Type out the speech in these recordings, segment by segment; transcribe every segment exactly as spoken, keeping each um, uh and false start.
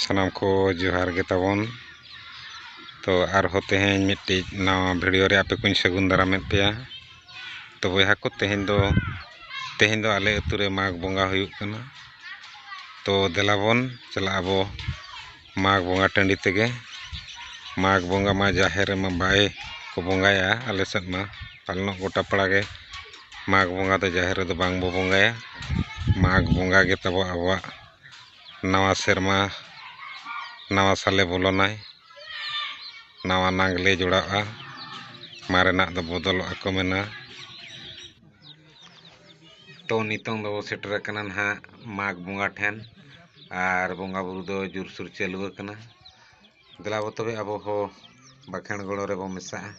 ᱥᱟᱱᱟᱢ ᱠᱚ ᱡᱚᱦᱟᱨ ᱜᱮ ᱛᱟᱵᱚᱱ᱾ ᱛᱚ ᱟᱨᱦᱚᱸ ᱛᱮᱦᱮᱧ ᱢᱤᱫᱴᱤᱡ ᱱᱟᱣᱟ video ᱨᱮ ᱟᱯᱮ ᱠᱚᱧ ᱥᱟᱹᱜᱩᱱ ᱫᱟᱨᱟᱢᱮᱫ ᱯᱮᱭᱟ᱾ ᱛᱚ ᱵᱚᱭᱦᱟ ᱠᱚ, ᱛᱮᱦᱮᱧ ᱫᱚ, ᱛᱮᱦᱮᱧ ᱫᱚ ᱟᱞᱮ ᱟᱹᱛᱩ ᱨᱮ ᱢᱟᱜᱽ ᱵᱚᱸᱜᱟ ᱦᱩᱭᱩᱜ ᱠᱟᱱᱟ᱾ ᱛᱚ ᱫᱮᱞᱟ ᱵᱚᱱ ᱪᱟᱞᱟᱜ ᱟᱵᱚ ᱢᱟᱜᱽ ᱵᱚᱸᱜᱟ ᱴᱟᱺᱰᱤ ᱛᱮᱜᱮ᱾ ᱢᱟᱜᱽ ᱵᱚᱸᱜᱟ ᱢᱟ ᱡᱟᱦᱮᱨ ᱨᱮᱢᱟ ᱵᱟᱭ ᱠᱚ ᱵᱚᱸᱜᱟᱭᱟ ᱟᱞᱮ ᱥᱮᱫ ᱢᱟ᱾ ᱯᱟᱞᱮᱱᱚᱜ ᱜᱚᱴᱟ ᱯᱟᱲᱟ ᱜᱮ ᱢᱟᱜᱽ ᱵᱚᱸᱜᱟ ᱫᱚ ᱡᱟᱦᱮᱨ ᱨᱮᱫᱚ ᱵᱟᱝ ᱵᱚ ᱵᱚᱸᱜᱟᱭᱟ᱾ ᱢᱟᱜᱽ ᱵᱚᱸᱜᱟ ᱜᱮ ᱛᱟᱵᱚ ᱟᱵᱚᱣᱟᱜ ᱱᱟᱣᱟ ᱥᱮᱨᱢᱟ, ᱱᱟᱣᱟ ᱥᱟᱞᱮ ᱵᱚᱞᱚᱱᱟᱭ, ᱱᱟᱣᱟ ᱱᱟᱜᱽᱞᱮ ᱡᱚᱲᱟᱜᱼᱟ, ᱢᱟᱨᱮᱱᱟᱜ ᱫᱚ ᱵᱚᱫᱚᱞᱚᱜᱼᱟ ᱠᱚ ᱢᱮᱱᱟ᱾ ᱛᱚ ᱱᱤᱛᱚᱝ ᱫᱚᱵᱚ ᱥᱮᱴᱮᱨ ᱟᱠᱟᱱᱟ ᱱᱟᱦᱟᱜ ᱢᱟᱜᱽ ᱵᱚᱸᱜᱟ ᱴᱷᱮᱱ, ᱟᱨ ᱵᱚᱸᱜᱟ ᱵᱩᱨᱩ ᱫᱚ ᱡᱳᱨᱥᱳᱨ ᱪᱟᱹᱞᱩ ᱟᱠᱟᱱᱟ᱾ ᱫᱮᱞᱟ ᱵᱚ ᱛᱚᱵᱮ ᱟᱵᱚ ᱦᱚᱸ ᱵᱟᱠᱷᱮᱬ ᱜᱚᱲᱚ ᱨᱮᱵᱚ ᱢᱮᱥᱟᱜᱼᱟ᱾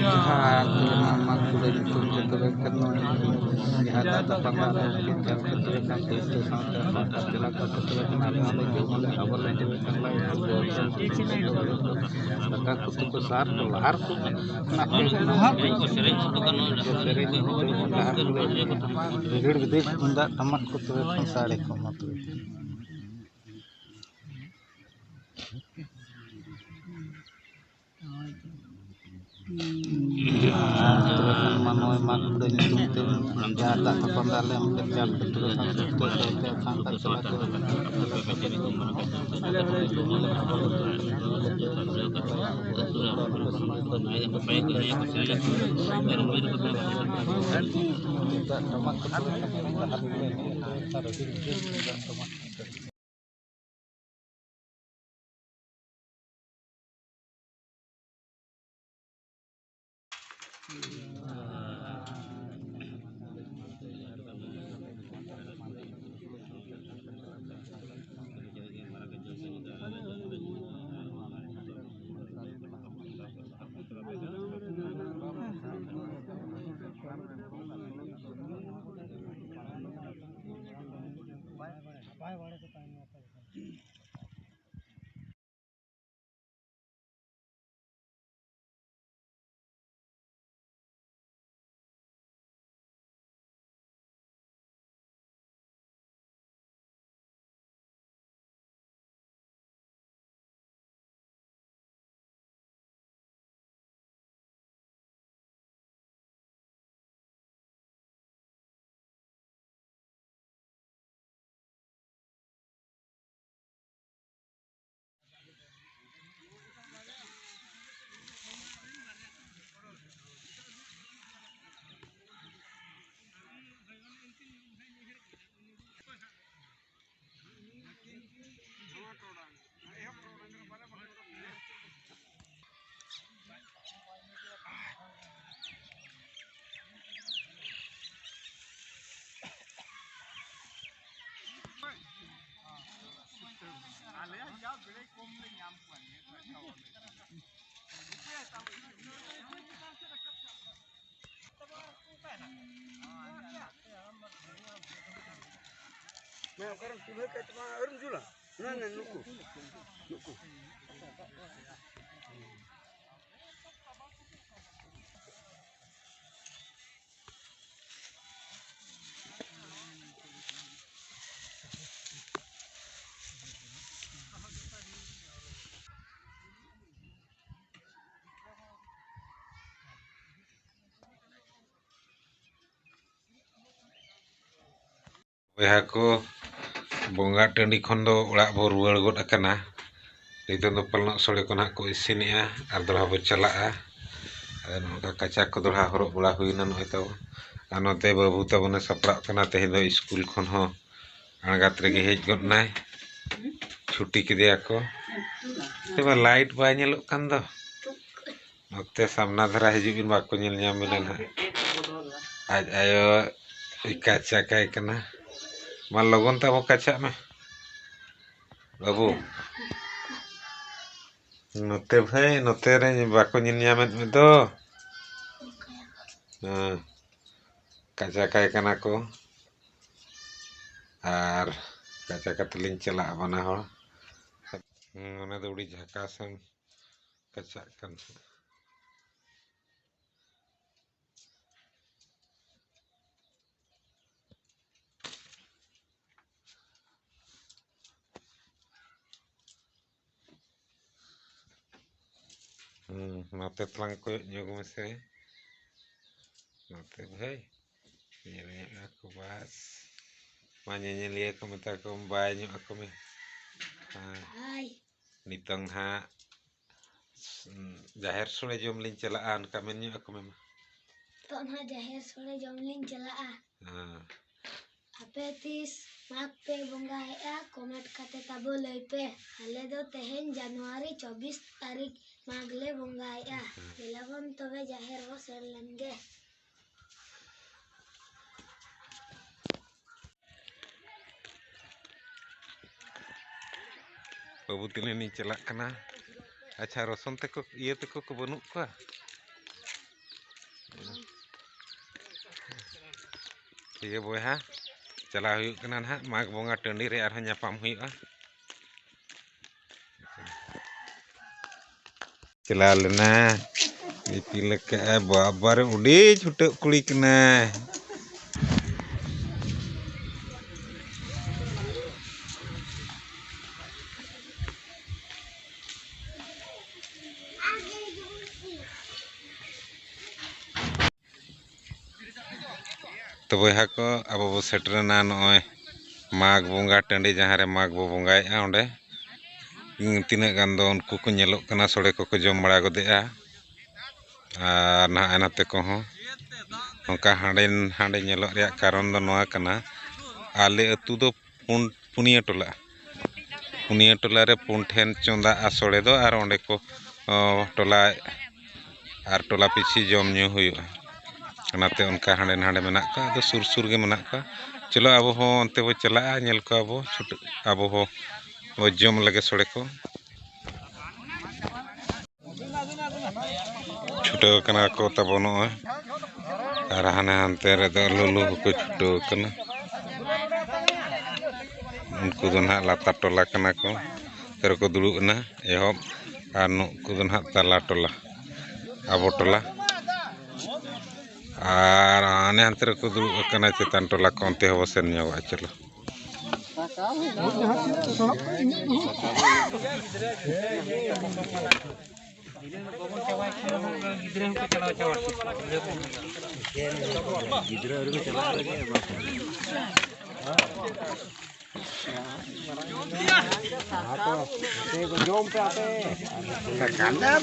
ᱡᱟᱦᱟᱸ ᱟᱹᱛᱩ ᱨᱮᱱᱟᱜ ᱢᱟᱜᱽ ᱠᱩᱲᱟᱹ ᱧᱩᱛᱩᱢ ᱛᱮ ᱛᱚᱵᱮ ᱠᱷᱟᱱ ᱱᱚᱣᱟ ᱡᱟᱦᱟᱸ ᱫᱟᱜ ᱛᱟᱯᱟᱢ ᱫᱟᱜ ᱨᱮ ᱪᱟᱞ ᱠᱟᱛᱮ ᱠᱟᱱ ᱯᱩᱥᱴᱟᱹ ᱥᱟᱶᱛᱮ ᱦᱚᱲ ᱟᱨ ᱪᱟᱞᱟᱣ ᱠᱟᱛᱮ ᱛᱚᱵᱮ ᱠᱷᱟᱱ ᱟᱞᱮ ᱦᱚᱸᱞᱮ ᱡᱚᱢ ᱟᱞᱮ ᱟᱵᱚ ᱞᱮ ᱛᱚᱵᱮ ᱠᱷᱟᱱ ᱞᱮ ᱫᱟᱠᱟ ᱠᱚ ᱛᱩᱠᱩ ᱥᱟᱨ ᱠᱚ ᱞᱟᱦᱟᱨ ᱠᱚ ᱚᱱᱟ ᱠᱚ ᱥᱮᱨᱮᱧ ᱦᱚᱸ ᱛᱚᱵᱮ ᱠᱷᱟᱱ ᱞᱟᱦᱟᱨ ᱠᱚ ᱵᱷᱤᱲ ᱵᱤᱫᱤᱲ ᱛᱩᱢᱫᱟᱜ ᱴᱟᱢᱟᱠ ᱠᱚ ᱛᱚᱵᱮ ᱠᱷᱟᱱ ᱥᱟᱰᱮ ᱠᱚᱜ ᱢᱟ ᱛᱚᱵᱮ ᱠᱷᱟᱱ᱾ ᱟᱨ ᱛᱚᱵᱮ ᱠᱷᱟᱱ ᱢᱟ ᱱᱚᱜᱼᱚᱭ ᱢᱟᱜᱽ ᱠᱩᱲᱟᱹ ᱧᱩᱛᱩᱢ ᱛᱮ ᱡᱟᱦᱟᱸ ᱫᱟᱜ ᱛᱟᱯᱟᱢ ᱫᱟᱜ ᱞᱮ ᱮᱢ ᱠᱮᱫ, ᱡᱟᱠ ᱛᱚᱵᱮ ᱠᱷᱟᱱ ᱥᱚᱠᱛᱚ ᱥᱚᱠᱛᱚ ᱠᱷᱟᱱ ᱛᱟᱠᱚ ᱥᱟᱞᱟᱜ ᱛᱮ ᱫᱟᱜ ᱴᱟᱢᱟᱠ ᱠᱚ ᱛᱚᱵᱮ ᱠᱷᱟᱱ ᱞᱟᱦᱟ ᱨᱮᱜᱮ ᱮᱱᱮᱡ ᱟᱨ ᱟᱹᱰᱤ ᱨᱟᱹᱥᱠᱟᱹ ᱫᱟᱜ ᱴᱟᱢᱟᱠ᱾ ᱟᱞᱮᱭᱟᱜ ᱡᱟ ᱵᱮᱲᱮ ᱠᱚᱢ ᱞᱮ ᱧᱟᱢ ᱠᱚᱣᱟ ᱱᱤᱭᱟᱹ ᱫᱷᱟᱣ ᱪᱟᱣᱞᱮ᱾ ᱩᱯᱟᱹᱭ ᱚᱠᱟᱨᱮᱢ ᱪᱩᱞᱦᱟᱹ ᱠᱟᱭ ᱛᱟᱢᱟ? ᱟᱹᱣᱨᱤᱢ ᱡᱩᱞᱟ? ᱦᱮᱸ, ᱦᱮᱸ, ᱱᱩᱠᱩ, ᱱᱩᱠᱩ᱾ ᱵᱚᱭᱦᱟ ᱠᱚ, ᱵᱚᱸᱜᱟ ᱴᱟᱺᱰᱤ ᱠᱷᱚᱱ ᱫᱚ ᱚᱲᱟᱜ ᱵᱚ ᱨᱩᱣᱟᱹᱲ ᱜᱚᱫ ᱟᱠᱟᱱᱟ᱾ ᱱᱤᱛᱚᱝ ᱫᱚ ᱯᱟᱞᱮᱱᱚᱜ ᱥᱳᱲᱮ ᱠᱚ ᱱᱟᱦᱟᱜ ᱠᱚ ᱤᱥᱤᱱᱮᱜᱼᱟ ᱟᱨ ᱫᱚᱲᱦᱟ ᱵᱚ ᱪᱟᱞᱟᱜᱼᱟ᱾ ᱟᱫᱚ ᱱᱚᱝᱠᱟ ᱠᱟᱪᱟ ᱠᱚ ᱫᱚᱲᱦᱟ ᱦᱚᱨᱚᱜ ᱵᱟᱲᱟ ᱦᱩᱭᱱᱟ ᱱᱚᱜᱼᱚᱭ ᱛᱟᱵᱚ᱾ ᱟᱨ ᱱᱚᱛᱮ ᱵᱟᱹᱵᱩ ᱛᱟᱵᱚᱱᱮ ᱥᱟᱯᱲᱟᱜ ᱠᱟᱱᱟ, ᱛᱮᱦᱮᱧ ᱫᱚ ᱥᱠᱩᱞ ᱠᱷᱚᱱ ᱦᱚᱸ ᱟᱬᱜᱟᱛ ᱨᱮᱜᱮ ᱦᱮᱡ ᱜᱚᱫ ᱱᱟᱭ, ᱪᱷᱩᱴᱤ ᱠᱮᱫᱮᱭᱟ ᱠᱚ᱾ ᱛᱚᱵᱮ ᱞᱟᱭᱤᱴ ᱵᱟᱭ ᱧᱮᱞᱚᱜ ᱠᱟᱱ ᱫᱚ᱾ ᱱᱚᱛᱮ ᱥᱟᱢᱱᱟ ᱫᱷᱟᱨᱟ ᱦᱤᱡᱩᱜ ᱵᱤᱱ, ᱵᱟᱠᱚ ᱧᱮᱞ ᱧᱟᱢ ᱵᱤᱱᱟ ᱱᱟᱦᱟᱜ᱾ ᱟᱡ ᱟᱭᱳ ᱠᱟᱪᱟ ᱠᱟᱭ ᱠᱟᱱᱟ᱾ ᱢᱟ ᱞᱚᱜᱚᱱ ᱛᱟᱵᱚ ᱠᱟᱪᱟᱜ ᱢᱮ ᱵᱟᱹᱵᱩ᱾ ᱱᱚᱛᱮ ᱵᱷᱟᱹᱭ, ᱱᱚᱛᱮ ᱨᱮ ᱵᱟᱠᱚ ᱧᱮᱞ ᱧᱟᱢᱮᱫ ᱢᱮ ᱫᱚ᱾ ᱦᱮᱸ, ᱠᱟᱪᱟ ᱠᱟᱭ ᱠᱟᱱᱟ ᱠᱚ᱾ ᱟᱨ ᱠᱟᱪᱟ ᱠᱟᱛᱮ ᱞᱤᱧ ᱪᱟᱞᱟᱜᱼᱟ ᱵᱟᱱᱟ ᱦᱚᱲ᱾ ᱦᱩᱸ, ᱚᱱᱟ ᱫᱚ ᱟᱹᱰᱤ ᱡᱷᱟᱠᱟᱥ ᱮᱢ ᱠᱟᱪᱟᱜ ᱠᱟᱱ᱾ ᱦᱩᱸ, ᱱᱚᱛᱮ ᱛᱟᱞᱟᱝ ᱠᱚᱭᱚᱜ ᱧᱚᱜᱽ ᱢᱮᱥᱮ᱾ ᱱᱚᱛᱮ ᱵᱷᱟᱹᱭ, ᱧᱮᱞ ᱧᱚᱜ ᱟᱠᱚ ᱵᱟᱥ᱾ ᱢᱟ ᱧᱮᱧᱮᱞᱤᱭᱟᱹ ᱠᱚ ᱢᱮᱛᱟ ᱠᱚᱢ, ᱵᱟᱭ ᱧᱚᱜ ᱟᱠᱚ ᱢᱮ᱾ ᱦᱮᱸ᱾ ᱦᱟᱭ᱾ ᱱᱤᱛᱚᱝ ᱦᱟᱸᱜ ᱡᱟᱦᱮᱨ ᱥᱳᱲᱮ ᱡᱚᱢ ᱞᱤᱧ ᱪᱟᱞᱟᱜᱼᱟ, ᱚᱱᱠᱟ ᱢᱮᱱ ᱧᱚᱜ ᱟᱠᱚ ᱢᱮ ᱢᱟ᱾ ᱱᱤᱛᱚᱜ ᱱᱟᱦᱟᱜ ᱡᱟᱦᱮᱨ ᱥᱳᱲᱮ ᱡᱚᱢ ᱞᱤᱧ ᱪᱟᱞᱟᱜᱼᱟ᱾ ᱦᱮᱸ᱾ ᱟᱯᱮ ᱛᱤᱥ ᱢᱟᱜᱽ ᱯᱮ ᱵᱚᱸᱜᱟᱭᱮᱫᱼᱟ? ᱠᱚᱢᱮᱱᱴ ᱠᱟᱛᱮ ᱛᱟᱵᱚ ᱞᱟᱹᱭ ᱯᱮ᱾ ᱟᱞᱮ ᱫᱚ ᱛᱮᱦᱮᱧ ᱡᱟᱱᱩᱣᱟᱨᱤ ᱪᱚᱵᱵᱤᱥ ᱛᱟᱹᱨᱤᱠᱷ ᱢᱟᱜᱽ ᱞᱮ ᱵᱚᱸᱜᱟᱭᱮᱫᱼᱟ᱾ ᱦᱮᱸ᱾ ᱫᱮᱞᱟ ᱵᱚᱱ ᱛᱚᱵᱮ ᱡᱟᱦᱮᱨ ᱵᱚ ᱥᱮᱱ ᱞᱮᱱ ᱜᱮ᱾ ᱵᱟᱹᱵᱩ ᱛᱤᱱᱟᱹᱜ ᱞᱤᱧ ᱪᱟᱞᱟᱜ ᱠᱟᱱᱟ᱾ ᱟᱪᱪᱷᱟ, ᱨᱚᱥᱚᱱ ᱛᱟᱠᱚ, ᱤᱭᱟᱹ ᱛᱟᱠᱚ ᱠᱚ ᱵᱟᱹᱱᱩᱜ ᱠᱚᱣᱟ? ᱴᱷᱤᱠ ᱜᱮᱭᱟ ᱵᱚᱭᱦᱟ, ᱪᱟᱞᱟᱣ ᱦᱩᱭᱩᱜ ᱠᱟᱱᱟ ᱱᱟᱦᱟᱜ, ᱢᱟᱜᱽ ᱵᱚᱸᱜᱟ ᱴᱟᱺᱰᱤ ᱨᱮ ᱟᱨᱦᱚᱸ ᱧᱟᱯᱟᱢ ᱦᱩᱭᱩᱜᱼᱟ᱾ ᱪᱟᱞᱟᱣ ᱞᱮᱱᱟ, ᱤᱯᱤᱞ ᱟᱠᱟᱫᱼᱟᱭ, ᱵᱟᱵᱟᱨᱮ ᱟᱹᱰᱤ ᱪᱷᱩᱴᱟᱹᱜ ᱠᱩᱲᱤ ᱠᱟᱱᱟᱭ᱾ ᱛᱚ ᱵᱚᱭᱦᱟ ᱠᱚ, ᱟᱵᱚ ᱵᱚ ᱥᱮᱴᱮᱨᱮᱱᱟ ᱱᱚᱜᱼᱚᱭ ᱢᱟᱜᱽ ᱵᱚᱸᱜᱟ ᱴᱟᱺᱰᱤ, ᱡᱟᱦᱟᱸ ᱨᱮ ᱢᱟᱜᱽ ᱵᱚ ᱵᱚᱸᱜᱟᱭᱮᱫᱼᱟ᱾ ᱚᱸᱰᱮ ᱛᱤᱱᱟᱹᱜ ᱜᱟᱱ ᱫᱚ ᱩᱱᱠᱩ ᱠᱚ ᱧᱮᱞᱚᱜ ᱠᱟᱱᱟ, ᱥᱚᱲᱮ ᱠᱚᱠᱚ ᱡᱚᱢ ᱵᱟᱲᱟ ᱜᱚᱫᱮᱜᱼᱟ᱾ ᱟᱨ ᱱᱟᱦᱟᱜ ᱱᱟᱛᱮ ᱠᱚᱦᱚᱸ ᱱᱚᱝᱠᱟ ᱦᱟᱸᱰᱮ ᱦᱟᱸᱰᱮ ᱧᱮᱞᱚᱜ ᱨᱮᱭᱟᱜ ᱠᱟᱨᱚᱱ ᱫᱚ ᱱᱚᱣᱟ ᱠᱟᱱᱟ, ᱟᱞᱮ ᱟᱹᱛᱩ ᱫᱚ ᱯᱩᱱ, ᱯᱩᱱᱭᱟᱹ ᱴᱚᱞᱟ, ᱯᱩᱱᱭᱟᱹ ᱴᱚᱞᱟ ᱨᱮ ᱯᱩᱱ ᱴᱷᱮᱱ ᱪᱚᱸᱫᱟᱜᱼᱟ ᱥᱚᱲᱮ ᱫᱚ, ᱟᱨ ᱚᱸᱰᱮ ᱠᱚ, ᱚ, ᱴᱚᱞᱟ ᱟᱨ ᱴᱚᱞᱟ ᱯᱤᱪᱷᱤ ᱡᱚᱢ ᱧᱩ ᱦᱩᱭᱩᱜᱼᱟ᱾ ᱚᱱᱟᱛᱮ ᱚᱱᱠᱟ ᱦᱟᱸᱰᱮ ᱱᱟᱸᱰᱮ ᱢᱮᱱᱟᱜ ᱠᱚᱣᱟ, ᱟᱫᱚ ᱥᱩᱨ ᱥᱩᱨ ᱜᱮ ᱢᱮᱱᱟᱜ ᱠᱚᱣᱟ᱾ ᱪᱚᱞᱚ, ᱟᱵᱚ ᱦᱚᱸ ᱚᱱᱛᱮ ᱵᱚ ᱪᱟᱞᱟᱜᱼᱟ, ᱧᱮᱞ ᱠᱚᱣᱟ ᱵᱚ, ᱪᱷᱩᱴᱟᱹ-, ᱟᱵᱚ ᱦᱚᱸ ᱵᱚ ᱡᱚᱢ ᱞᱮᱜᱮ ᱥᱚᱲᱮ ᱠᱚ᱾ ᱪᱷᱩᱴᱟᱹᱣ ᱠᱟᱱᱟ ᱠᱚ ᱛᱟᱵᱚ ᱱᱚᱜᱼᱚᱭ, ᱟᱨ ᱦᱟᱱᱮ ᱦᱟᱱᱛᱮ ᱨᱮᱫᱚ ᱞᱩᱞᱩ ᱦᱚᱸᱠᱚ ᱪᱷᱩᱴᱟᱹᱣ ᱠᱟᱱᱟ᱾ ᱩᱱᱠᱩ ᱫᱚ ᱱᱟᱦᱟᱜ ᱞᱟᱛᱟᱨ ᱴᱚᱞᱟ ᱠᱟᱱᱟ ᱠᱚ, ᱱᱚᱛᱮ ᱨᱮᱠᱚ ᱫᱩᱲᱩᱵ ᱮᱱᱟ ᱮᱦᱚᱵ, ᱟᱨ ᱱᱩᱠᱩ ᱫᱚ ᱱᱟᱦᱟᱜ ᱛᱟᱞᱟ ᱴᱚᱞᱟ, ᱟᱵᱚ ᱴᱚᱞᱟ᱾ ᱟᱨ ᱦᱟᱱᱮ ᱦᱟᱱᱛᱮ ᱨᱮᱠᱚ ᱫᱩᱲᱩᱵ ᱟᱠᱟᱱᱟ ᱪᱮᱛᱟᱱ ᱴᱚᱞᱟ ᱠᱚ, ᱚᱱᱛᱮ ᱦᱚᱸᱵᱚ ᱥᱮᱱ ᱧᱚᱜᱚᱜᱼᱟ᱾ ᱪᱚᱞᱚ᱾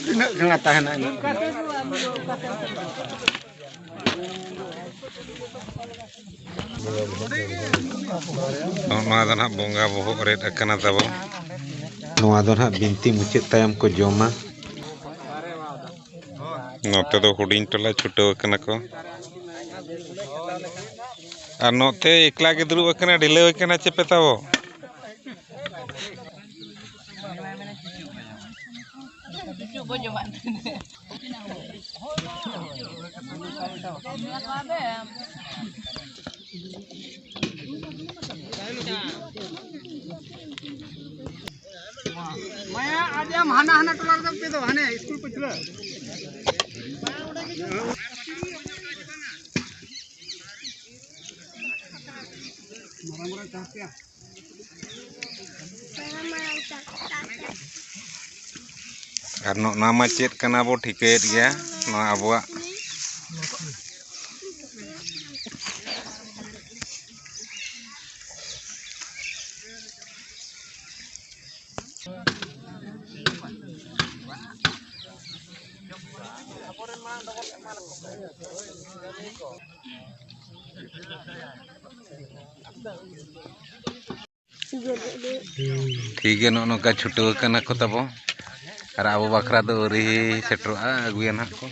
ᱛᱤᱱᱟᱹᱜ ᱜᱷᱟᱹᱲᱟ ᱛᱟᱦᱮᱱᱟ ᱤᱱᱟᱹᱜ ᱜᱷᱟᱹᱲᱟ᱾ ᱱᱚᱣᱟ ᱫᱚ ᱱᱟᱦᱟᱜ ᱵᱚᱸᱜᱟ ᱵᱚᱦᱚᱜ ᱨᱮᱫ ᱟᱠᱟᱱᱟ ᱛᱟᱵᱚ᱾ ᱱᱚᱣᱟ ᱫᱚ ᱱᱟᱦᱟᱜ ᱵᱤᱱᱛᱤ ᱢᱩᱪᱟᱹᱫ ᱛᱟᱭᱚᱢ ᱠᱚ ᱡᱚᱢᱟ᱾ ᱱᱚᱛᱮ ᱫᱚ ᱦᱩᱰᱤᱧ ᱴᱚᱞᱟ ᱪᱷᱩᱴᱟᱹᱣ ᱟᱠᱟᱱᱟ ᱠᱚ᱾ ᱟᱨ ᱱᱚᱛᱮ ᱮᱠᱞᱟ ᱜᱮ ᱫᱩᱲᱩᱵ ᱟᱠᱟᱱᱟ, ᱰᱷᱤᱞᱟᱹᱣ ᱟᱠᱟᱱᱟ ᱪᱮ ᱯᱮ ᱛᱟᱵᱚ? ᱦᱟᱱᱟ ᱦᱟᱱᱟ ᱴᱚᱞᱟ ᱨᱮᱫᱚ ᱯᱮ ᱫᱚ ᱦᱟᱱᱮ ᱥᱠᱩᱞ ᱯᱟᱹᱪᱷᱞᱟᱹ᱾ ᱢᱟᱨᱟᱝ ᱢᱟᱨᱟᱝ ᱪᱟᱥ ᱜᱮᱭᱟ᱾ ᱟᱨ ᱱᱚᱜᱼᱚ ᱱᱚᱣᱟ ᱢᱟ ᱪᱮᱫ ᱠᱟᱱᱟ ᱵᱚ ᱴᱷᱤᱠᱟᱹᱭᱮᱫ ᱜᱮᱭᱟ, ᱱᱚᱣᱟ ᱟᱵᱚᱣᱟᱜ ᱴᱷᱤᱠ ᱜᱮᱭᱟ, ᱱᱚᱜᱼᱚ ᱱᱚᱝᱠᱟ ᱪᱷᱩᱴᱟᱹᱣ ᱟᱠᱟᱱᱟ ᱠᱚ ᱛᱟᱵᱚ᱾ ᱟᱨ ᱟᱵᱚ ᱵᱟᱠᱷᱨᱟ ᱫᱚ ᱟᱹᱣᱨᱤ ᱥᱮᱴᱮᱨᱚᱜᱼᱟ, ᱟᱹᱜᱩᱭᱟ ᱱᱟᱦᱟᱜ ᱠᱚ᱾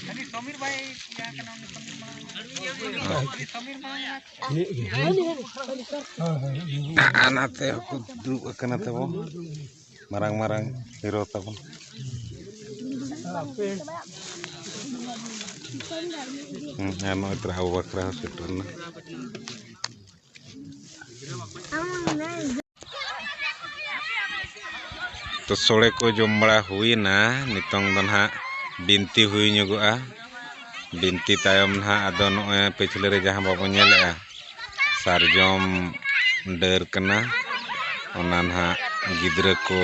ᱟᱨ ᱱᱟᱛᱮ ᱦᱚᱸᱠᱚ ᱫᱩᱲᱩᱵ ᱟᱠᱟᱱᱟ ᱛᱟᱵᱚ, ᱢᱟᱨᱟᱝ ᱢᱟᱨᱟᱝ ᱦᱤᱨᱳ ᱛᱟᱵᱚᱱ᱾ ᱦᱩᱸ, ᱟᱨ ᱱᱚᱜᱼᱚᱭ ᱛᱚᱨᱟ ᱟᱵᱚ ᱵᱟᱠᱷᱨᱟ ᱦᱚᱸ ᱥᱮᱴᱮᱨ ᱮᱱᱟ᱾ ᱛᱚ, ᱥᱳᱲᱮ ᱠᱚ ᱡᱚᱢ ᱵᱟᱲᱟ ᱦᱩᱭᱱᱟ᱾ ᱱᱤᱛᱚᱝ ᱫᱚ ᱱᱟᱦᱟᱜ ᱵᱤᱱᱛᱤ ᱦᱩᱭ ᱧᱚᱜᱚᱜᱼᱟ᱾ ᱵᱤᱱᱛᱤ ᱛᱟᱭᱚᱢ ᱱᱟᱦᱟᱜ ᱟᱫᱚ ᱱᱚᱜᱼᱚᱭ ᱯᱟᱹᱪᱷᱞᱟᱹ ᱨᱮ ᱡᱟᱦᱟᱸ ᱵᱟᱵᱚᱱ ᱧᱮᱞᱮᱜᱼᱟ, ᱥᱟᱨᱡᱚᱢ ᱰᱟᱹᱨ ᱠᱟᱱᱟ, ᱚᱱᱟ ᱱᱟᱦᱟᱜ ᱜᱤᱫᱽᱨᱟᱹ ᱠᱚ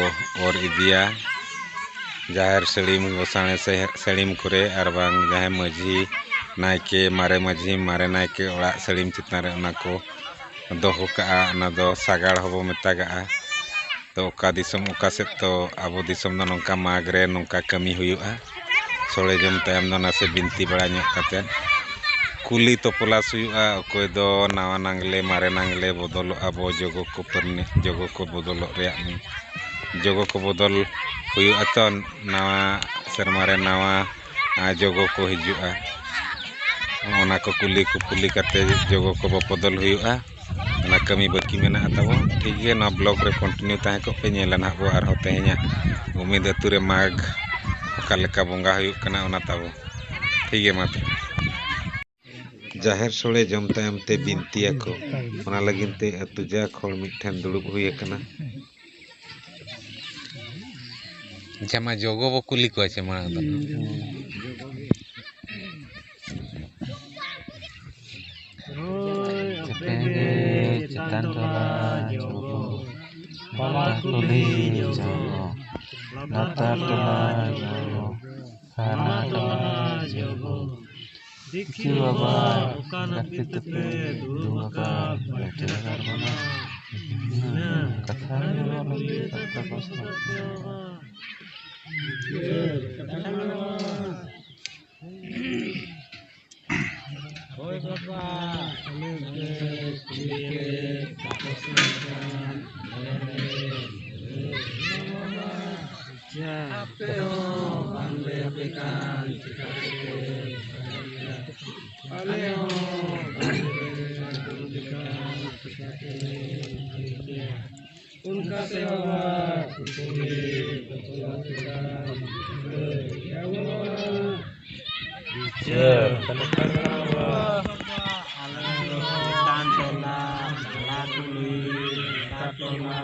ᱚᱨ ᱤᱫᱤᱭᱟ᱾ ᱡᱟᱦᱮᱨ ᱥᱟᱹᱲᱤᱢ ᱜᱚᱸᱥᱟᱲᱮ ᱥᱮ ᱥᱟᱹᱲᱤᱢ ᱠᱚᱨᱮ, ᱟᱨ ᱵᱟᱝ ᱡᱟᱦᱟᱸᱭ ᱢᱟᱹᱡᱷᱤ ᱱᱟᱭᱠᱮ, ᱢᱟᱨᱮ ᱢᱟᱹᱡᱷᱤ, ᱢᱟᱨᱮ ᱱᱟᱭᱠᱮ ᱚᱲᱟᱜ ᱥᱟᱹᱲᱤᱢ ᱪᱮᱛᱟᱱ ᱨᱮ ᱚᱱᱟ ᱠᱚ ᱫᱚᱦᱚ ᱠᱟᱜᱼᱟ, ᱚᱱᱟ ᱫᱚ ᱥᱟᱜᱟᱲ ᱦᱚᱸᱵᱚ ᱢᱮᱛᱟᱜᱟᱜᱼᱟ᱾ ᱛᱚ, ᱚᱠᱟ ᱫᱤᱥᱚᱢ ᱚᱠᱟ ᱥᱮᱫ, ᱛᱚ ᱟᱵᱚ ᱫᱤᱥᱚᱢ ᱫᱚ ᱱᱚᱝᱠᱟ ᱢᱟᱜᱽ ᱨᱮ ᱱᱚᱝᱠᱟ ᱠᱟᱹᱢᱤ ᱦᱩᱭᱩᱜᱼᱟ᱾ ᱥᱳᱲᱮ ᱡᱚᱢ ᱛᱟᱭᱚᱢ ᱫᱚ ᱱᱟᱥᱮ ᱵᱤᱱᱛᱤ ᱵᱟᱲᱟ ᱧᱚᱜ ᱠᱟᱛᱮᱫ ᱠᱩᱞᱤ ᱛᱚᱯᱞᱟᱥ ᱦᱩᱭᱩᱜᱼᱟ, ᱚᱠᱚᱭ ᱫᱚ ᱱᱟᱣᱟ ᱱᱟᱝᱞᱮ, ᱢᱟᱨᱮ ᱱᱟᱝᱞᱮ ᱵᱚᱫᱚᱞᱚᱜᱼᱟ ᱵᱚ, ᱡᱚᱜᱚ ᱠᱚ ᱯᱟᱹᱨᱱᱤ, ᱡᱚᱜᱚ ᱠᱚ ᱵᱚᱫᱚᱞᱚᱜ ᱨᱮᱭᱟᱜ, ᱡᱚᱜᱚ ᱠᱚ ᱵᱚᱫᱚᱞ ᱦᱩᱭᱩᱜᱼᱟ ᱛᱚ, ᱱᱟᱣᱟ ᱥᱮᱨᱢᱟ ᱨᱮ ᱱᱟᱣᱟ, ᱟᱨ ᱡᱚᱜᱚ ᱠᱚ ᱦᱤᱡᱩᱜᱼᱟ᱾ ᱚᱱᱟ ᱠᱚ ᱠᱩᱞᱤ ᱠᱩᱯᱩᱞᱤ ᱠᱟᱛᱮ ᱡᱚᱜᱚ ᱠᱚ ᱵᱚᱫᱚᱞ ᱦᱩᱭᱩᱜᱼᱟ᱾ ᱚᱱᱟ ᱠᱟᱹᱢᱤ ᱵᱟᱹᱠᱤ ᱢᱮᱱᱟᱜᱼᱟ ᱛᱟᱵᱚ᱾ ᱴᱷᱤᱠ ᱜᱮᱭᱟ, ᱱᱚᱣᱟ ᱵᱞᱚᱜ ᱨᱮ ᱠᱚᱱᱴᱤᱱᱤᱭᱩ ᱛᱟᱦᱮᱸ ᱠᱚᱜ ᱯᱮ, ᱧᱮᱞᱟ ᱱᱟᱦᱟᱜ ᱵᱚ ᱟᱨᱦᱚᱸ ᱛᱮᱦᱮᱧᱟᱜ ᱩᱢᱤᱫ ᱟᱹᱛᱩ ᱨᱮ ᱢᱟᱜᱽ ᱚᱠᱟ ᱞᱮᱠᱟ ᱵᱚᱸᱜᱟ ᱦᱩᱭᱩᱜ ᱠᱟᱱᱟ ᱚᱱᱟ ᱛᱟᱵᱚ᱾ ᱴᱷᱤᱠ ᱜᱮᱭᱟ, ᱢᱟ ᱛᱚᱵᱮ᱾ ᱡᱟᱦᱮᱨ ᱥᱳᱲᱮ ᱡᱚᱢ ᱛᱟᱭᱚᱢ ᱛᱮ ᱵᱤᱱᱛᱤᱭᱟᱠᱚ, ᱚᱱᱟ ᱞᱟᱹᱜᱤᱫ ᱛᱮ ᱟᱹᱛᱩ ᱡᱟᱠ ᱦᱚᱲ ᱢᱤᱫ ᱴᱷᱮᱱ ᱫᱩᱲᱩᱵ ᱦᱩᱭ ᱟᱠᱟᱱᱟ᱾ ᱟᱪᱪᱷᱟ, ᱢᱟ ᱡᱚᱜᱚ ᱵᱚ ᱠᱩᱞᱤ ᱠᱚᱣᱟ ᱪᱮ ᱢᱟᱲᱟᱝ ᱫᱚ᱾ ᱦᱳᱭ, ᱟᱯᱮ ᱜᱮ ᱪᱮᱛᱟᱱ ᱴᱚᱞᱟ ᱡᱚᱜᱚ, ᱵᱟᱞᱟ ᱠᱩᱞᱦᱤ ᱡᱚᱜᱚ, ᱞᱟᱛᱟᱨ ᱴᱚᱞᱟ ᱡᱚᱜᱚ, ᱦᱟᱱᱟ ᱴᱚᱞᱟ ᱡᱚᱜᱚ᱾ ᱫᱤᱠᱷᱤ ᱵᱟᱵᱟ, ᱚᱠᱟ ᱱᱟᱹᱯᱤᱛ ᱛᱮᱯᱮ ᱫᱩᱲᱩᱵ ᱟᱠᱟᱫ, ᱵᱟᱭᱴᱷᱮᱫ ᱟᱠᱟᱫ ᱵᱚᱱᱟ? ᱦᱮᱸ, ᱠᱟᱛᱷᱟ ᱜᱮ ᱵᱟᱵᱟ, ᱱᱟᱹᱯᱤᱛ ᱠᱟᱛᱷᱟ ᱠᱚ ᱥᱟᱵ ᱠᱟᱜᱼᱟ᱾ ᱦᱳᱭ ᱵᱟᱵᱟ, ᱟᱞᱮ ᱯᱮ ᱠᱩᱞᱤ ᱠᱮᱫ, ᱛᱟᱯᱚᱥ ᱞᱮᱱᱠᱷᱟᱱ ᱟᱞᱮ ᱞᱮ ᱟᱯᱮ ᱦᱚᱸ ᱵᱟᱝᱞᱮ ᱟᱯᱮ ᱠᱟᱱ ᱪᱤᱠᱟᱹᱛᱮ? ᱟᱞᱮ ᱦᱚᱸ ᱵᱟᱝᱞᱮ ᱟᱯᱮ ᱠᱟᱱ ᱪᱤᱠᱟᱹᱛᱮ? ᱚᱱᱠᱟᱛᱮ ᱵᱟᱵᱟ ᱠᱩᱠᱞᱤ ᱵᱤᱪᱟᱹᱨ ᱛᱟᱞᱮ ᱠᱷᱟᱱ ᱵᱟᱵᱟ᱾ ᱟᱞᱮ ᱫᱚ ᱪᱮᱛᱟᱱ ᱴᱚᱞᱟ, ᱛᱟᱞᱟ ᱠᱩᱞᱦᱤ, ᱞᱟᱛᱟᱨ ᱴᱚᱞᱟ,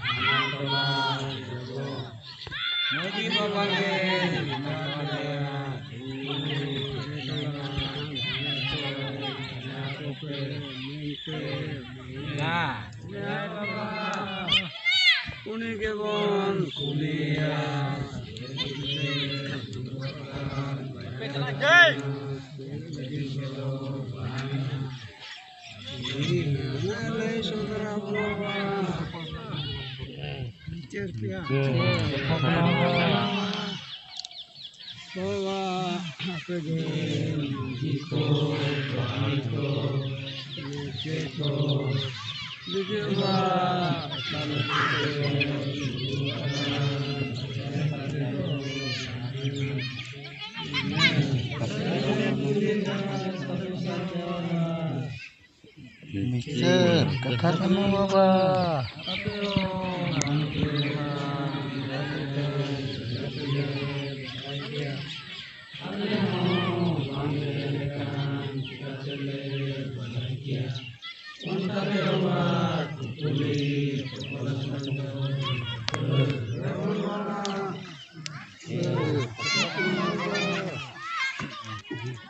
ᱦᱟᱱᱟ ᱴᱚᱞᱟ, ᱢᱟᱹᱡᱷᱤ ᱵᱟᱵᱟ ᱜᱮ ᱢᱮᱱᱟᱜ ᱞᱮᱭᱟ᱾ ᱩᱱᱤ ᱜᱮᱵᱚᱱ ᱠᱩᱞᱤᱭᱟ᱾ ᱞᱟᱹᱭ ᱥᱚᱫᱚᱨᱟ ᱵᱟᱵᱟ᱾ ᱵᱤᱪᱟᱹᱨ ᱯᱮᱭᱟ᱾ ᱵᱟᱵᱟ, ᱟᱯᱮ ᱜᱮ ᱢᱟᱹᱡᱷᱤ ᱠᱚ, ᱯᱟᱨᱟᱱᱤᱠ ᱠᱚ, ᱱᱟᱭᱠᱮ ᱠᱚ, ᱵᱤᱪᱟᱹᱨ ᱵᱟ, ᱵᱤᱪᱟᱹᱨ ᱠᱟᱛᱷᱟ ᱠᱟᱱᱟ ᱵᱟᱵᱟ᱾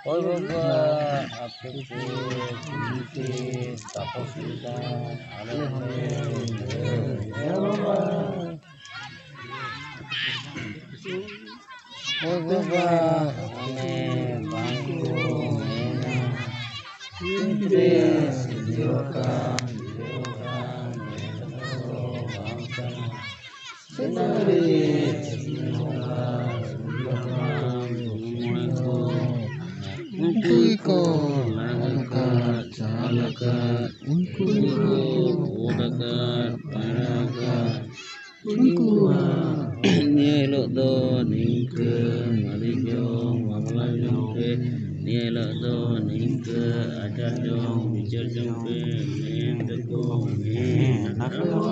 ᱦᱳᱭ ᱵᱟᱵᱟ, ᱟᱯᱮ ᱯᱮ ᱠᱩᱞᱤ ᱯᱮ, ᱛᱟᱯᱚᱥ ᱞᱮᱠᱟ ᱟᱞᱮ ᱦᱚᱸᱞᱮ ᱞᱟᱹᱭᱟ ᱵᱟᱵᱟ᱾ ᱦᱳᱭ ᱵᱟᱵᱟ, ᱟᱞᱮ ᱵᱟᱝ ᱠᱚ ᱢᱮᱱᱟ, ᱛᱤᱱᱨᱮ ᱥᱤᱨᱡᱟᱹᱣ ᱟᱠᱟᱱ, ᱵᱤᱞᱟᱹᱣ ᱟᱠᱟᱱ, ᱢᱮᱱ ᱠᱟᱛᱷᱟ ᱫᱚ ᱵᱟᱝ ᱠᱟᱱᱟ᱾ ᱥᱮᱫᱟᱭ ᱨᱮ ᱪᱟᱹᱛᱱᱤ ᱵᱚᱸᱜᱟ, ᱥᱩᱨᱡᱚ ᱵᱚᱸᱜᱟ, ᱢᱚᱬᱮ ᱠᱚ, ᱩᱱᱠᱩ ᱜᱮᱠᱚ ᱞᱟᱜ ᱟᱠᱟᱫ, ᱪᱟᱞ ᱟᱠᱟᱫ, ᱩᱱᱠᱩ ᱜᱮᱠᱚ ᱚᱛ ᱟᱠᱟᱫ, ᱯᱟᱭᱨᱟ ᱟᱠᱟᱫ, ᱩᱱᱠᱩᱣᱟᱜ ᱱᱤᱭᱟᱹ ᱦᱤᱞᱳᱜ ᱫᱚ ᱱᱤᱝᱠᱟᱹ ᱢᱟᱹᱨᱤᱪ ᱡᱚᱢ, ᱵᱟᱯᱞᱟ ᱡᱚᱢ ᱯᱮ, ᱱᱤᱭᱟᱹ ᱦᱤᱞᱳᱜ ᱫᱚ ᱱᱤᱝᱠᱟᱹ ᱟᱪᱟᱨ ᱡᱚᱢ, ᱵᱤᱪᱟᱹᱨ ᱡᱚᱢ ᱯᱮ, ᱢᱮᱱ ᱛᱮᱠᱚ ᱢᱮᱱ ᱟᱠᱟᱫᱟ᱾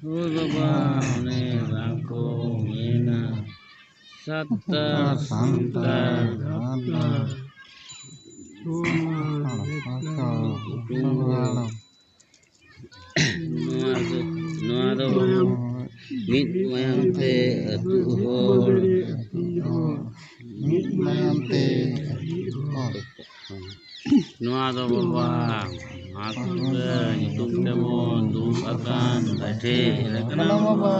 ᱦᱳᱭ ᱵᱟᱵᱟ, ᱚᱱᱮ ᱵᱟᱝ ᱠᱚ ᱢᱮᱱᱟ, ᱥᱟᱱᱛᱟᱲ, ᱥᱟᱱᱛᱟᱲ, ᱥᱟᱱᱛᱟᱲ, ᱥᱟᱱᱛᱟᱲ᱾ ᱱᱚᱣᱟ ᱫᱚ, ᱱᱚᱣᱟ ᱫᱚ ᱢᱤᱫ ᱢᱟᱭᱟᱢ ᱛᱮ ᱟᱹᱛᱩ ᱦᱚᱲ᱾ ᱢᱤᱫ ᱢᱟᱭᱟᱢ ᱛᱮ ᱟᱹᱛᱩ ᱦᱚᱲ᱾ ᱱᱚᱣᱟ ᱫᱚ ᱵᱟᱵᱟ, ᱢᱟᱛᱩ ᱧᱩᱛᱩᱢ ᱛᱮᱵᱚᱱ ᱫᱩᱲᱩᱵ ᱟᱠᱟᱱ ᱵᱟᱭᱴᱷᱮ ᱠᱟᱱᱟ ᱵᱟᱵᱟ᱾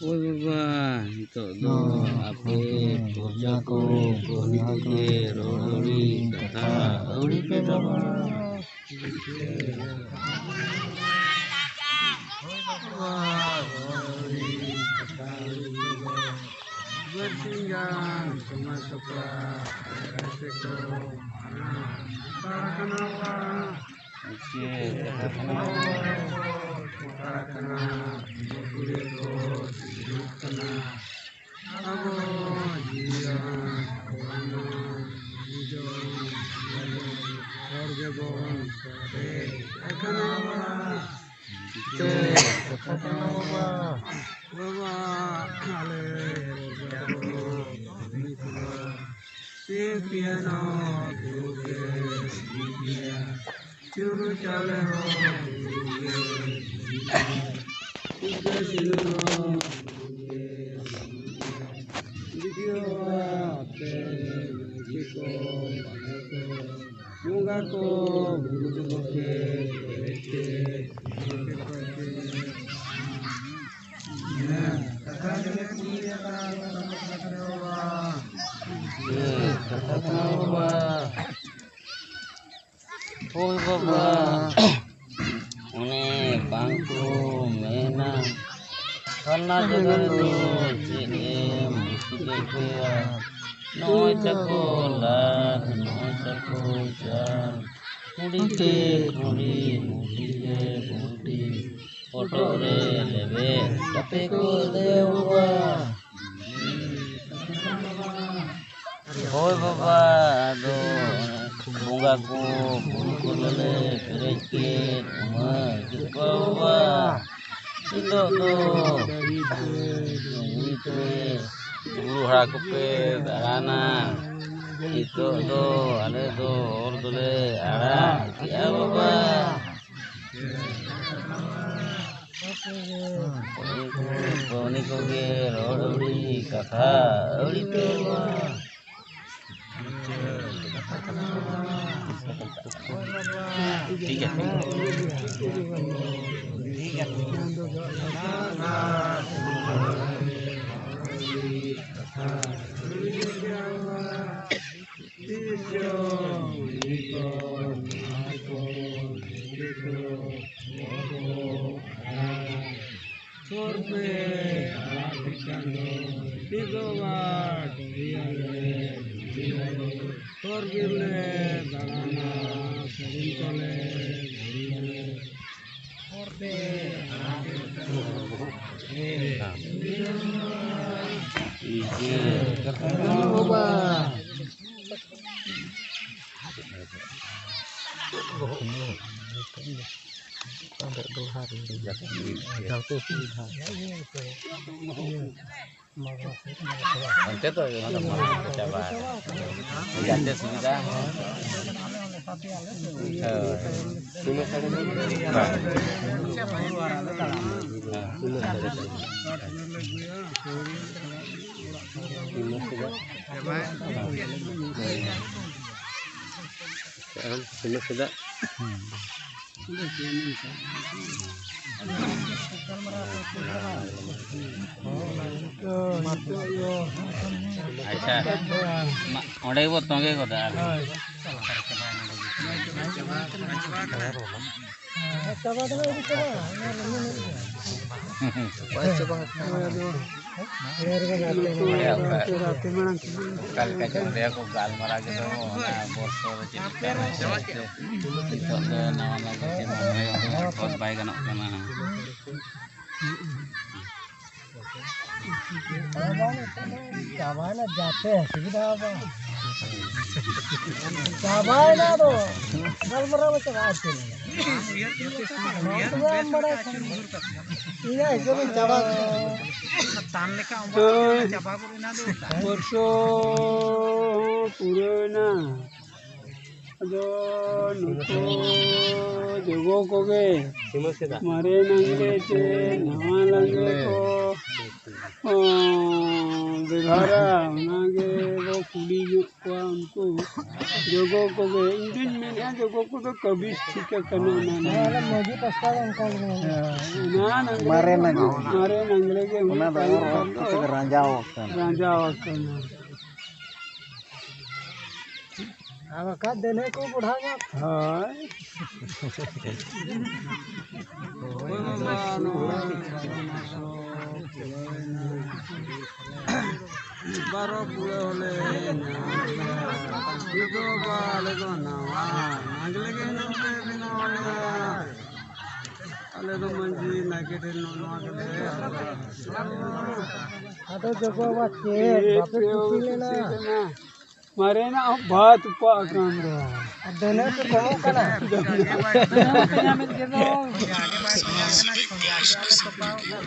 ᱳᱭ ᱵᱟᱵᱟ, ᱱᱤᱛᱚᱜ ᱫᱚ ᱟᱯᱮ ᱯᱨᱚᱡᱟ ᱠᱚ ᱠᱟᱹᱦᱱᱤ ᱛᱮᱜᱮ ᱨᱚᱲ ᱟᱹᱣᱲᱤ ᱠᱟᱛᱷᱟ ᱟᱹᱣᱲᱤ ᱯᱮ ᱵᱟᱵᱟ᱾ ᱳᱭ ᱵᱟᱵᱟ, ᱨᱚᱲ ᱟᱹᱣᱲᱤ ᱠᱟᱛᱷᱟ ᱟᱹᱣᱲᱤ ᱯᱮ ᱵᱟᱵᱟ᱾ ᱵᱟᱹᱨᱥᱤᱧ ᱜᱟᱱ ᱥᱚᱢᱚᱭ ᱥᱟᱯᱲᱟᱣ ᱠᱟᱛᱮ ᱠᱚ ᱢᱟᱱᱟᱣ ᱦᱟᱛᱟᱲ ᱠᱟᱱᱟ ᱵᱟᱝ? ᱪᱮᱫ ᱠᱟᱛᱷᱟ ᱠᱟᱱᱟ? ᱦᱟᱛᱟᱲ ᱠᱟᱱᱟ, ᱵᱟᱹᱦᱩᱲᱤᱭᱟᱹ ᱠᱚ ᱥᱤᱫᱩᱜ ᱠᱟᱱᱟ᱾ ᱟᱵᱚ ᱡᱤᱣᱤ ᱟᱱ ᱦᱚᱲᱢᱚ ᱡᱤᱣᱤ ᱫᱚ ᱦᱚᱲ ᱜᱮᱵᱚᱱ ᱥᱟᱨᱮᱡ ᱟᱠᱟᱱᱟ ᱵᱟᱝ? ᱪᱮᱫ ᱠᱟᱛᱷᱟ ᱠᱟᱱᱟ ᱵᱟᱵᱟ? ᱵᱟᱵᱟ, ᱟᱞᱮ ᱯᱨᱚᱡᱟ ᱠᱚ ᱠᱟᱹᱢᱤ ᱠᱚᱣᱟ᱾ ᱥᱤᱧ ᱯᱤᱭᱟᱱᱚ ᱫᱩᱲᱩᱵ ᱜᱮ ᱦᱤᱡᱩᱜ ᱜᱮᱭᱟ᱾ ᱪᱩᱨᱩ ᱪᱟᱣᱞᱮ ᱦᱚᱸ ᱫᱩᱲᱩᱵ ᱜᱮ ᱦᱤᱡᱩᱜ ᱜᱮᱭᱟ᱾ ᱵᱚᱸᱜᱟ ᱠᱚ ᱵᱩᱨᱩ ᱠᱚ ᱯᱮ ᱯᱮᱨᱮᱡ ᱠᱮᱫ᱾ ᱦᱳᱭ ᱵᱟᱵᱟ, ᱚᱱᱮ ᱵᱟᱝ ᱠᱚ ᱢᱮᱱᱟ, ᱯᱷᱟᱞᱱᱟ ᱡᱟᱭᱜᱟ ᱨᱮᱫᱚ ᱪᱮᱫ ᱮᱢ ᱵᱤᱥᱠᱩᱴ ᱮ ᱟᱹᱜᱩᱭᱟ? ᱱᱚᱜᱼᱚᱭ ᱛᱟᱠᱚ ᱞᱟᱞ, ᱱᱚᱜᱼᱚᱭ ᱛᱟᱠᱚ ᱡᱟᱞ, ᱠᱩᱲᱤ ᱛᱮ ᱠᱩᱲᱤ, ᱵᱩᱰᱷᱤ ᱛᱮ ᱵᱩᱰᱷᱤ, ᱦᱚᱴᱚᱜ ᱨᱮ ᱞᱮᱵᱮᱫ ᱠᱟᱛᱮ ᱠᱚ ᱫᱮᱣᱟ᱾ ᱦᱳᱭ ᱵᱟᱵᱟ, ᱟᱫᱚ ᱵᱚᱸᱜᱟ ᱠᱚ ᱵᱩᱨᱩ ᱠᱚ ᱫᱚᱞᱮ ᱯᱮᱨᱮᱡ ᱠᱮᱫ, ᱩᱢᱟᱹᱨ ᱠᱮᱫ ᱠᱚᱣᱟ ᱵᱟᱵᱟ᱾ ᱱᱤᱛᱚᱜ ᱫᱚ ᱵᱩᱨᱩ ᱦᱟᱲᱟ ᱠᱚᱯᱮ ᱫᱟᱬᱟᱱᱟ᱾ ᱱᱤᱛᱚᱜ ᱫᱚ ᱟᱞᱮ ᱫᱚ ᱦᱚᱨ ᱫᱚᱞᱮ ᱟᱲᱟᱜ ᱠᱮᱜᱼᱟ ᱵᱟᱵᱟ᱾ ᱩᱱᱤ ᱠᱚᱜᱮ ᱨᱚᱲ ᱟᱹᱣᱲᱤ, ᱠᱟᱛᱷᱟ ᱟᱹᱣᱲᱤ ᱯᱮ ᱨᱚᱲᱟ᱾ ᱴᱷᱤᱠ ᱜᱮᱭᱟ᱾ ᱦᱚᱨ ᱯᱮ ᱟᱲᱟᱜ ᱠᱮᱫ ᱠᱷᱟᱱ ᱫᱚ ᱛᱤᱥ ᱦᱚᱸ ᱵᱟᱝ ᱦᱤᱲᱤᱧᱟᱞᱮ, ᱦᱤᱲᱤᱧᱟᱞᱮ᱾ ᱦᱚᱨ ᱵᱤᱨ ᱞᱮ ᱫᱟᱬᱟᱱᱟ, ᱥᱮᱨᱮᱧ ᱠᱚᱞᱮ ᱜᱷᱩᱲᱤᱭᱟᱞᱮ᱾ ᱦᱚᱨ ᱯᱮ ᱟᱲᱟᱜ ᱠᱮᱫ ᱠᱷᱟᱱ ᱫᱚ ᱵᱟᱵᱟ᱾ ᱚᱱᱛᱮ ᱫᱚ ᱚᱱᱟ ᱫᱚ ᱢᱟᱲᱟᱝ ᱠᱚ ᱪᱟᱵᱟ ᱟᱠᱟᱱᱟ᱾ ᱡᱟᱛᱮ ᱥᱩᱵᱤᱫᱷᱟ᱾ ᱦᱳᱭ᱾ ᱦᱮᱸ᱾ ᱟᱪᱪᱷᱟ, ᱢᱟ, ᱚᱸᱰᱮ ᱜᱮᱵᱚ ᱛᱚᱸᱜᱮ ᱜᱚᱫᱟ ᱟᱨ᱾ ᱚᱠᱟ ᱞᱮᱠᱟ ᱪᱚᱝ ᱚᱸᱰᱮ ᱠᱚ ᱜᱟᱞᱢᱟᱨᱟᱣ ᱠᱮᱫᱟ, ᱚᱱᱟ ᱵᱚᱨᱥᱚ ᱨᱮ ᱪᱮᱫ ᱞᱮᱠᱟ ᱨᱮ ᱪᱮᱫ ᱞᱮᱠᱟ ᱱᱤᱛᱚᱜ ᱫᱚ ᱱᱟᱣᱟ ᱱᱟᱣᱟ ᱜᱮ ᱪᱮᱫ ᱦᱚᱸ ᱵᱟᱭ ᱜᱟᱱᱚᱜ ᱠᱟᱱᱟ᱾ ᱪᱟᱵᱟᱭᱮᱱᱟ, ᱡᱟᱛᱮ ᱥᱩᱵᱤᱫᱷᱟ ᱦᱚᱸ ᱵᱟᱝ᱾ ᱪᱟᱵᱟᱭᱮᱱᱟ ᱟᱫᱚ᱾ ᱜᱟᱞᱢᱟᱨᱟᱣ ᱢᱟ ᱪᱟᱵᱟ ᱩᱛᱟᱹᱨ ᱮᱱᱟ᱾ ᱱᱚᱣᱟ ᱠᱚᱫᱚ ᱟᱢ ᱵᱟᱲᱟᱭ ᱠᱷᱟᱱ᱾ ᱤᱧᱟᱹᱜ ᱦᱤᱥᱟᱹᱵ ᱤᱧ ᱪᱟᱵᱟ ᱠᱮᱫᱟ᱾ ᱛᱟᱱ ᱞᱮᱠᱟ ᱚᱢᱵᱟᱲᱟ ᱪᱟᱵᱟ ᱜᱚᱫ ᱮᱱᱟ ᱟᱫᱚ᱾ ᱵᱚᱨᱥᱚ ᱦᱚᱸ ᱯᱩᱨᱟᱹᱣᱮᱱᱟ᱾ ᱟᱫᱚ ᱱᱩᱠᱩ ᱡᱚᱜᱚ ᱠᱚᱜᱮ ᱢᱟᱨᱮ ᱞᱟᱜᱽᱲᱮ ᱪᱮ ᱱᱟᱣᱟ ᱞᱟᱜᱽᱲᱮ ᱠᱚ, ᱚ, ᱵᱮᱵᱷᱟᱨᱟ, ᱚᱱᱟᱜᱮ ᱵᱚ ᱠᱩᱞᱤ ᱧᱚᱜ ᱠᱚᱣᱟ ᱩᱱᱠᱩ ᱡᱚᱜᱚ ᱠᱚᱜᱮ᱾ ᱤᱧ ᱫᱩᱧ ᱢᱮᱱᱮᱫᱼᱟ, ᱡᱚᱜᱚ ᱠᱚᱫᱚ ᱠᱟᱹᱵᱤᱥ ᱴᱷᱤᱠ ᱟᱠᱟᱱᱟ ᱚᱱᱟ ᱫᱚ᱾ ᱦᱮᱸ, ᱟᱞᱮ ᱢᱟᱹᱡᱷᱤ ᱯᱟᱥᱴᱟ ᱫᱚ ᱚᱱᱠᱟ ᱜᱮ᱾ ᱦᱮᱸ, ᱚᱱᱟ ᱞᱟᱜᱽᱲᱮ ᱢᱟᱨᱮ ᱞᱟᱜᱽᱲᱮ᱾ ᱢᱟᱨᱮ ᱞᱟᱜᱽᱲᱮ ᱜᱮ ᱚᱱᱟ ᱚᱱᱟ ᱫᱚ ᱛᱟᱭᱚᱢ ᱚᱨ ᱠᱷᱚᱱ ᱫᱚ ᱛᱮᱜᱮ ᱨᱟᱸᱡᱟᱣ ᱟᱠᱟᱱᱟ᱾ ᱨᱟᱸᱡᱟᱣ ᱟᱠᱟᱱᱟ᱾ ᱟᱨ ᱵᱟᱠᱷᱟᱡ ᱫᱮᱱᱮ ᱠᱚ ᱵᱩᱰᱷᱟ ᱧᱚᱜ᱾ ᱦᱳᱭ᱾ ᱵᱟᱨᱚ ᱠᱩᱲᱟᱹ ᱦᱚᱞᱮ ᱧᱟᱢ ᱠᱮᱫᱟ᱾ ᱱᱤᱛᱚᱜ ᱵᱟ ᱟᱞᱮ ᱫᱚ ᱱᱟᱣᱟ ᱱᱟᱜᱽᱞᱮ ᱜᱮ ᱦᱮᱱᱟᱜ ᱞᱮ ᱵᱮᱱᱟᱣ ᱞᱮᱫᱟ᱾ ᱟᱞᱮ ᱫᱚ ᱢᱟᱹᱡᱷᱤ ᱱᱟᱭᱠᱮ ᱴᱷᱮᱱ ᱱᱚᱜᱼᱚ ᱱᱚᱣᱟ ᱜᱮᱞᱮ ᱟᱫᱚ ᱡᱚᱜᱚ ᱵᱟᱵᱟ ᱪᱮᱫ ᱵᱟᱯᱮ ᱠᱩᱥᱤ ᱞᱮᱱᱟ? ᱢᱟᱨᱮᱱᱟᱜ ᱦᱚᱸ ᱵᱟᱫ ᱩᱯᱟᱜ ᱟᱠᱟᱱ ᱫᱚ᱾ ᱟᱨ ᱫᱟᱹᱱᱟᱹ ᱠᱚ ᱠᱚᱢᱚᱜ ᱠᱟᱱᱟ᱾ ᱫᱟᱹᱱᱟᱹ ᱵᱟᱯᱮ ᱧᱟᱢᱮᱫ ᱜᱮ ᱫᱚ᱾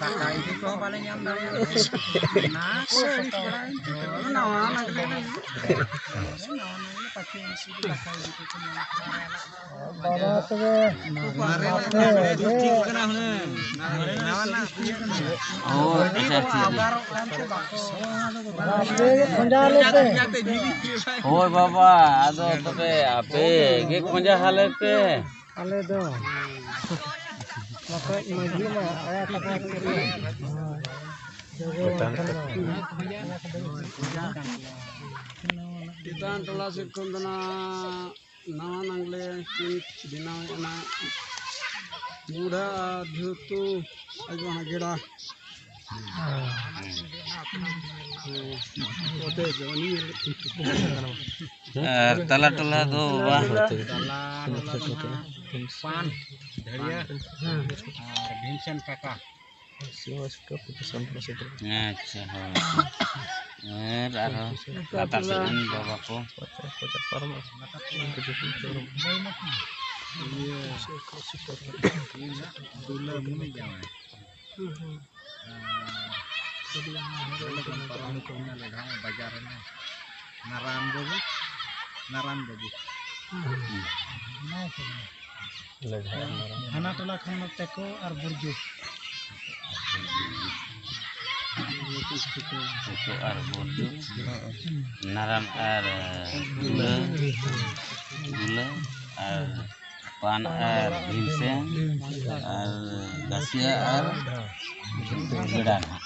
ᱫᱟᱠᱟ ᱤᱫᱤ ᱠᱚᱦᱚᱸ ᱵᱟᱞᱮ ᱧᱟᱢ ᱫᱟᱲᱮᱭᱟᱜ ᱠᱟᱱᱟ᱾ ᱚᱱᱟ ᱠᱚ ᱟᱹᱲᱤᱥ ᱵᱟᱲᱟᱭᱮᱱ ᱛᱮ ᱱᱟᱣᱟ ᱱᱟᱜᱽᱞᱮ ᱞᱮ ᱵᱟᱵᱟ ᱛᱚᱵᱮ ᱦᱳᱭ, ᱟᱪᱪᱷᱟ, ᱟᱪᱪᱷᱟ, ᱟᱪᱪᱷᱟ᱾ ᱟᱯᱮ ᱜᱮ ᱠᱷᱚᱸᱡᱟ ᱞᱮ ᱯᱮ᱾ ᱦᱳᱭ ᱵᱟᱵᱟ, ᱟᱫᱚ ᱛᱚᱵᱮ ᱟᱯᱮ ᱜᱮ ᱠᱷᱚᱸᱡᱟ ᱦᱟᱞᱮ ᱯᱮ᱾ ᱟᱞᱮ ᱫᱚ ᱵᱟᱠᱷᱟᱡ ᱢᱟᱹᱡᱷᱤ ᱢᱟ ᱟᱭᱟ ᱠᱟᱛᱷᱟ ᱠᱚ ᱪᱮᱛᱟᱱ ᱴᱚᱞᱟ ᱥᱮᱫ ᱠᱷᱚᱱ ᱫᱚ ᱱᱟᱜ ᱱᱟᱣᱟ ᱱᱟᱝᱞᱮ ᱠᱤᱱ ᱵᱮᱱᱟᱣᱮᱫ ᱠᱟᱱᱟ᱾ ᱵᱩᱰᱷᱟ ᱟᱨ ᱡᱷᱩᱛᱩ ᱟᱡ ᱵᱟᱵᱟ ᱜᱮᱲᱟ᱾ ᱟᱨ ᱛᱟᱞᱟ ᱴᱚᱞᱟ ᱫᱚ ᱵᱟᱵᱟ? ᱛᱟᱞᱟ ᱴᱚᱞᱟ ᱫᱚ ᱯᱟᱱ ᱫᱷᱟᱹᱲᱤᱭᱟᱹ ᱟᱨ ᱵᱷᱤᱢᱥᱮᱱ ᱠᱟᱠᱟ᱾ ᱟᱪᱪᱷᱟ, ᱦᱳᱭ᱾ ᱟᱨ ᱟᱨᱦᱚᱸ ᱞᱟᱛᱟᱨ ᱥᱮᱫ ᱨᱮᱱ ᱵᱟᱵᱟ ᱠᱚ᱾ ᱤᱭᱟᱹ, ᱫᱩᱞᱟᱹ ᱢᱩᱱᱤ ᱡᱟᱶᱟᱭ᱾ ᱵᱟᱡᱟᱨ ᱨᱮᱱᱟᱜ ᱱᱟᱨᱟᱭᱚᱱ ᱵᱟᱹᱵᱩ, ᱱᱟᱨᱟᱭᱚᱱ ᱵᱟᱹᱵᱩ᱾ ᱦᱟᱱᱟ ᱴᱚᱞᱟ ᱠᱷᱚᱱ ᱱᱚᱛᱮ ᱠᱚ ᱟᱨ ᱵᱩᱨᱡᱩ᱾ ᱛᱮᱠᱚ ᱟᱨ ᱵᱩᱨᱡᱩ, ᱱᱟᱨᱟᱭᱚᱱ ᱟᱨ ᱫᱩᱞᱟᱹ, ᱫᱩᱞᱟᱹ ᱟᱨ ᱯᱟᱱ ᱟᱨ ᱵᱷᱤᱢᱥᱮᱱ ᱟᱨ ᱜᱟᱹᱥᱤᱭᱟᱹ ᱟᱨ ᱜᱮᱰᱟ ᱱᱟᱦᱟᱜ᱾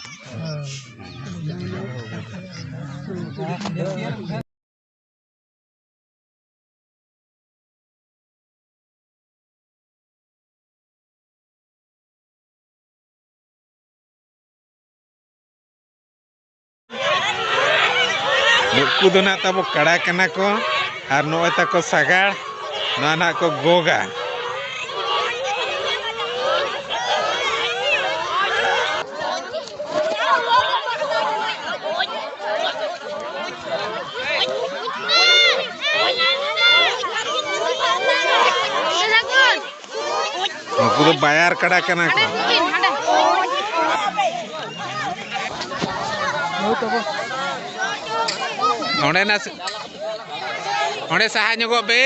ᱱᱩᱠᱩ ᱫᱚ ᱱᱟᱜ ᱛᱟᱵᱚ ᱠᱟᱲᱟ ᱠᱟᱱᱟ ᱠᱚ ᱟᱨ ᱱᱚᱜᱼᱚᱭ ᱛᱟᱠᱚ ᱥᱟᱜᱟᱲ, ᱱᱚᱣᱟ ᱱᱟᱜ ᱠᱚ ᱜᱚᱜᱟ᱾ ᱱᱩᱠᱩ ᱫᱚ ᱵᱟᱭᱟᱨ ᱠᱟᱰᱟ ᱠᱟᱱᱟ ᱠᱚ᱾ ᱱᱚᱰᱮᱱᱟᱜ ᱥᱮ-, ᱚᱸᱰᱮ ᱥᱟᱦᱟ ᱧᱚᱜᱚᱜ ᱯᱮ᱾